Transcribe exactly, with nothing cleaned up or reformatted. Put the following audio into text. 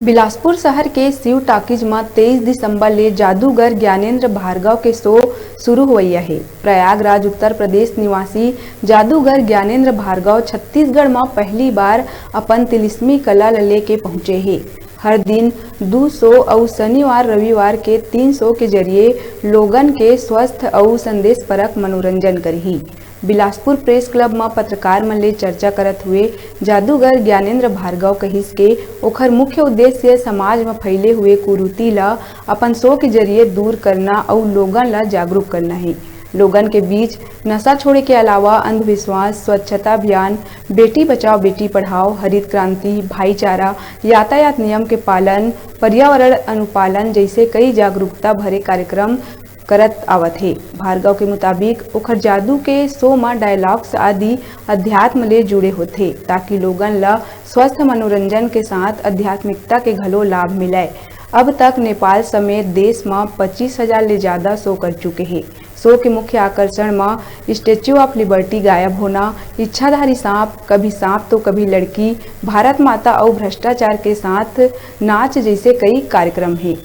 बिलासपुर शहर के शिव टाकीज म तेईस दिसंबर ले जादूगर ज्ञानेंद्र भार्गव के शो शुरू होवइया हे। प्रयागराज, उत्तर प्रदेश निवासी जादूगर ज्ञानेंद्र भार्गव छत्तीसगढ़ म पहली बार अपन तिलिस्मी कला ल लेके पहुंचे हे। हर दिन दू शो अउ शनिवार रविवार के तीन शो के जरिए लोगन के स्वस्थ अउ संदेश परक मनोरंजन करही। बिलासपुर प्रेस क्लब म पत्रकार मन ले चर्चा करत हुए जादूगर ज्ञानेंद्र भार्गव कहिस के ओखर मुख्य उद्देश्य समाज म फैले हुए कुरीति ल अपन शो के जरिए दूर करना अउ लोगन ल जागरूक करना हे। लोगन के बीच नशा छोड़े के अलावा अंधविश्वास, स्वच्छता अभियान, बेटी बचाओ बेटी पढ़ाओ, हरित क्रांति, भाईचारा, यातायात नियम के पालन, पर्यावरण अनुपालन जैसे कई जागरूकता भरे कार्यक्रम करत आवत हे। भार्गव के मुताबिक, ओखर जादू के शो म डायलॉग्स आदि अध्यात्म ले जुड़े होथे, ताकि लोगन ल स्वस्थ मनोरंजन के साथ आध्यात्मिकता के घलो लाभ मिलय। अब तक नेपाल समेत देश म पच्चीस हजार ले ज्यादा शो कर चुके हे। शो के मुख्य आकर्षण म स्टैच्यू ऑफ लिबर्टी गायब होना, इच्छाधारी सांप, कभी सांप तो कभी लड़की, भारत माता अउ भ्रष्टाचार के साथ नाच जैसे कई कार्यक्रम हे।